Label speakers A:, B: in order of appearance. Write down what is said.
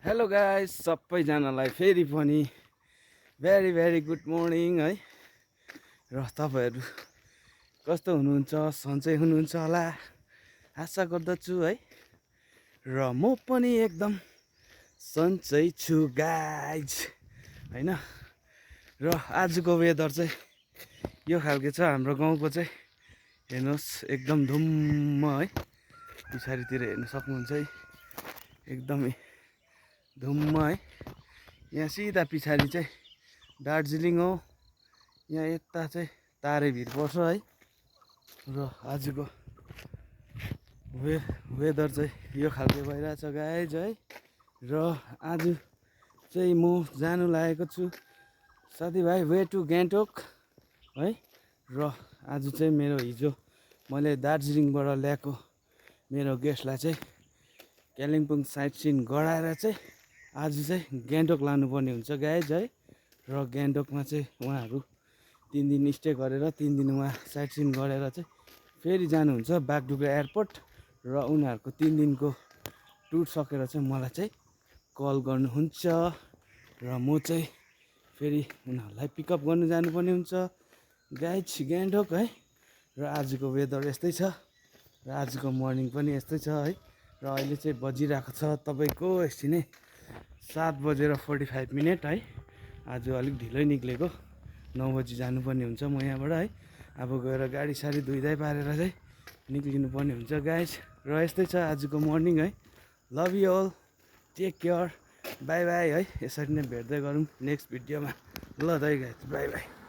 A: Hello guys सबैजनालाई फेरि पनि भेरी भेरी गुड मर्निङ है। र तपाईँहरू कस्तो हुनुहुन्छ, सन्चै हुनुहुन्छ होला आशा गर्दछु है। र म पनि एकदम सन्चै छु गाइज हैन। र आजको वेदर चाहिँ यो खालके छ हाम्रो गाउँको चाहिँ। हेर्नुहोस् एकदम धुम्म है, पछाडितिर हेर्न सक्नुहुन्छ है, एकदमै धुम्म है। यहाँ सिधा पछाडि चाहिँ दार्जिलिङ हो, यहाँ यता चाहिँ तारेभिर पर्छ है। र आजको वेदर चाहिँ यो खालको भइरहेछ गाइज है। र आज चाहिँ म जानु लागेको छु साथीभाइ वे टु गान्तोक है। र आज चाहिँ मेरो हिजो मैले दार्जिलिङबाट ल्याएको मेरो गेस्टलाई चाहिँ कालिम्पोङ साइट सिन गराएर चाहिँ आज चाहिँ गान्तोक लानुपर्ने हुन्छ गाइज है। र गान्तोकमा चाहिँ उहाँहरू 3 दिन स्टे गरेर 3 दिन उहाँ साइट सिन गरेर चाहिँ फेरि जानुहुन्छ बागडोग्रा एयरपोर्ट। र उनीहरूको 3 दिनको टुर सकेर चाहिँ मलाई चाहिँ कल गर्नुहुन्छ र म चाहिँ फेरि उनीहरूलाई पिकअप गर्नु जानुपर्ने हुन्छ गाइज गान्तोक है। र आजको वेदर यस्तै छ र आजको मर्निङ पनि यस्तै छ है। र अहिले चाहिँ बजिरहेको छ तपाईँको एकछिनै 7:45 है। आज अलिक ढिलै निक्लेको, 9 बजी जानुपर्ने हुन्छ म यहाँबाट है। अब गएर गाडी साडी धुइधाइ पारेर चाहिँ निक्लिनु पर्ने हुन्छ गाइज। र यस्तै छ आजको मर्निङ है। Love you all, take care, bye bye है। यसरी नै भेट्दै गरौँ नेक्स्ट भिडियोमा। ल त है गाइज, बाई बाई।